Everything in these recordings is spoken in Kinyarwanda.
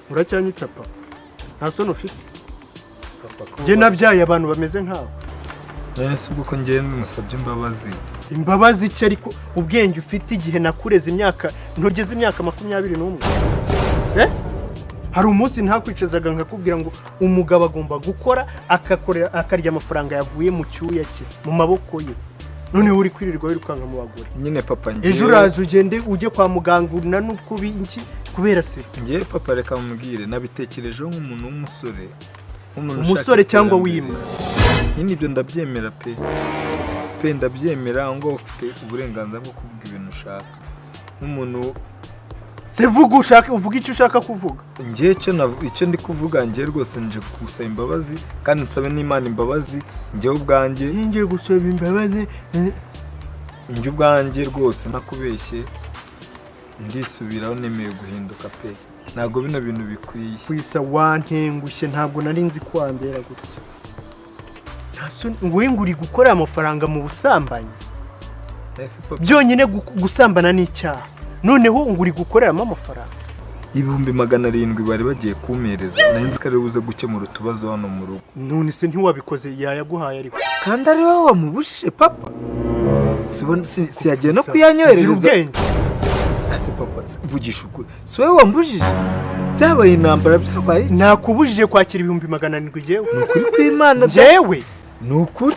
Uracyanyita papa? Nta soni ufite? Papa, ko Njye nabyaye abantu bameze nkawe? None se ubwo ko njyewe musabye imbabazi? Imbabazi iki? Ariko ubwenge ufite, igihe nakureze, imyaka ntugeze imyaka 21, eh? Hari umunsi ntakwicazaga nkakubwira ngo umugabo agomba gukora, akakorera, akarya amafaranga yavuye mu cyuya cye, mu maboko ye? Noneho uri kwirirwa wirukanka mu bagore. Nyine papa, njyewe Ejo uraza ugende ujye kwa muganga unanuke iki kubera se? Njyewe papa, reka mubwire, nabitekerejeho nk'umuntu w'umusore, nk'umuntu ushaka Umusore cyangwa iterambere. w'imbwa? Nyine ibyo ndabyemera pe, pe ndabyemera. Aho ngaho ufite uburenganzira bwo kuvuga ibintu ushaka nk'umuntu. Se vuga ushaka, uvuga icyo ushaka kuvuga. Njyewe icyo ndi kuvuga, njyewe rwose nje gusaba imbabazi kandi nsabe n'Imana imbabazi njyewe ubwanjye. Ngiye gusaba imbabazi. Njye ubwanjye rwose ntakubeshye, ndisubiraho, nemeye guhinduka pe. Ntabwo bino bintu bikwiye. Kwisa wantengushye, ntabwo nari nzi ko wambera gutya. Nta soni, wowe ngo uri gukorera amafaranga mu busambanyi? Ese papa? Byonyine gusambana ni icyaha, noneho ngo uri gukoreramo amafaranga? 700,000 bari bagiye kumpereza, nari nzi ko ari buze gukemura utubazo hano mu rugo. None se ntiwabikoze? Yayaguhaye ariko. Kandi ari wowe wamubujije papa. Si yagiye no Gira kuyanyoherereza. ubwenge. Ese papa, vugisha ukuri, si wowe wambujije? Byabaye intambara, byabaye iki? Nakubujije kwakira 700,000 jyewe? Ni ukuri kw'Imana. Njyewe? Ni ukuri.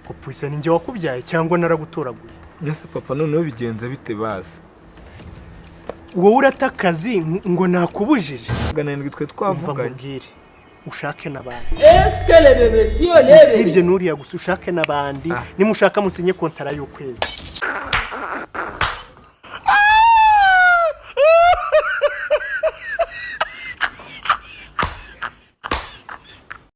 Kupwisa, ni njye wakubyaye cyangwa naragutoraguye? Ese papa, noneho bigenze bite bazi? Wowe urata akazi ngo nakubujije? 700 twe Umva twavuganye. nkubwire, ushake n'abandi. Eske bébé, si Usibye n'uriya gusa, ushake n'abandi. Ah. Nimushaka musinye kontara y'ukwezi.